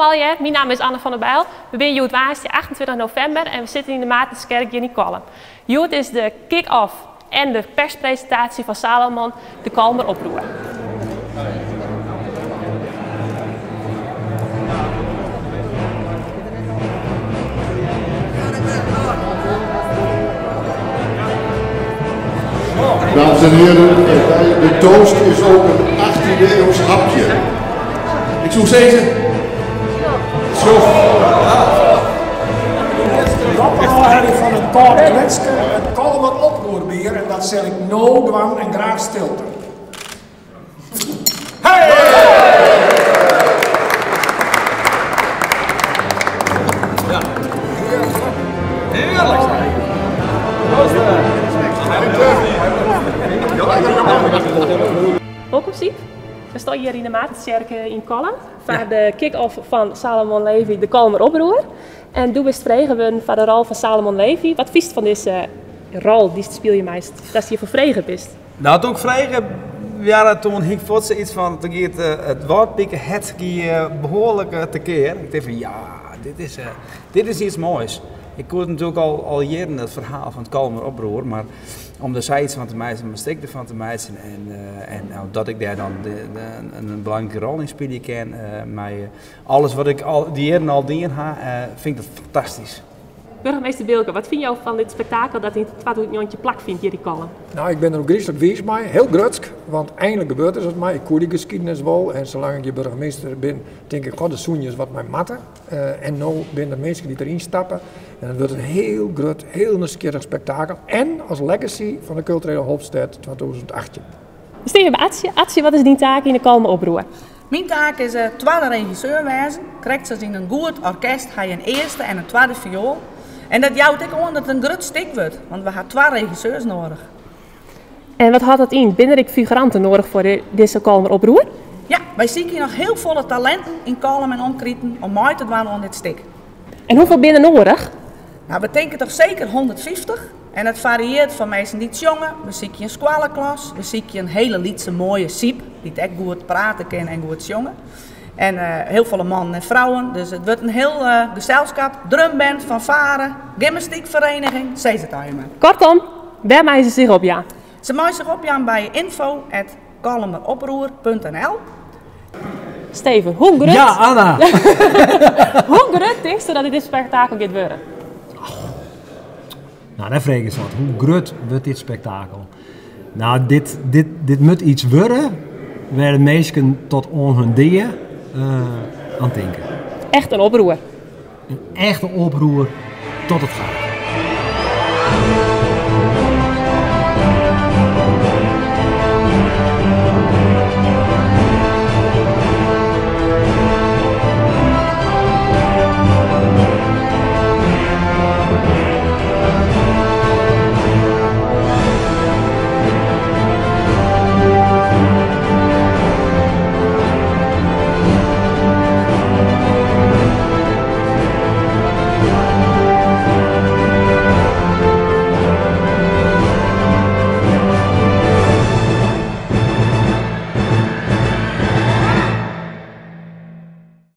Wolkom allegear, myn namme is Anne van der Bijl. We binne hjoed woansdei 28 novimber en we sitte yn de Maartenskerk hjir yn Kollum. Hjoed is de kick-off en de perspresintaasje fan Salomon de Kollumer Oproer. Dames en heren, de toast is ook een 18e eeuws hapje. Ik soe sizze, sjoch. Dat ôfheljen fan it kâlde kletske, it Kollumer Oproerbier en dat sil ik no dwaan en graach stilte. Wolkom Syb. We stean hjir yn de Maartenstsjerke yn Kollum foar de kick-off fan Salomon Levy, de Kollumer Oproer. En do bist frege wurden foar de rol fan Salomon Levy. Wat fynst fan dizze rol dy'tst spylje meist, datst hjirfoar frege bist? No, toen ik frege waard, toen hie ik fuort sayts fan, toen gie it Wâldpike hert gie behoarlik tekear. Ik tink fan ja, dit is iets moais. Ik koe it natuerlik al jierren, it ferhaal fan it Kollumer Oproer, mar om der sayts fan te meitsjen, om in stik derfan te meitsjen en dat ik dêr dan in belangrike rol yn spylje kin mei alles wat ik al dy jierren al dien ha, fyn ik dat fantastysk. Burgemeester Bilker, wat fine jo fan dit spektakel dat yn 2019 plakfynt hjir yn Kollum? Nou, ik bin der ôfgryslik wiis mei, hiel grutsk, want einlik gebeurt der wat mei. Ik koe dy geskiednis wol en salang ik hjir burgemeester bin, tink ik, goh, der soene ris wat mei moatte. En no binne der minsken dy't deryn stappe en it wurdt in hiel grut, hiel nijsgjirrich spektakel en as legacy fan de kulturele hoofdstêd 2018. We stean hjir by Atsje. Atsje, wat is dyn taak yn de Kollumer Oproer? Myn taak is twadde regisseur wêzen. Krekt sa as yn in goed orkest ha je in earste en in twadde fioel. En dat jout ek oan dat it in grut stik wurdt, want we ha twa regisseurs noadich. En wat hâldt dat yn? Binne der ek figuranten noadich foar dizze Kollumer Oproer? Ja, wy sykje noch hiel folle talinten yn Kollum en omkriten om mei te dwaan oan dit stik. En hoefolle binne der noadich? Nou, we tinke toch seker 150. En dat fariearret fan minsken dy't sjonge, we sykje in skoalleklas, we sykje in hiele lytse moaie Syb, dy't ek goed prate kin en goed sjonge. En hiel folle mannen en frouwen, dus it wurdt in hiel geselskap, drumband, fanfare, gymnastykfereniging, sis it allegear mar. Kortom, wêr meie se sich opjaan? Se meie sich opjaan by info@kollumeroproer.nl. Steven, hoe grut? Ja, Anna! Hoe grut tinksto dat dit spektakel giet wurde? Nou, dêr freegest wat. Hoe grut wurdt dit spektakel? Nou, dit, dit, dit moat iets wurde wêr't de minsken tot oan hun dea oan tinke. Echt in oproer. In echte oproer tot it graf.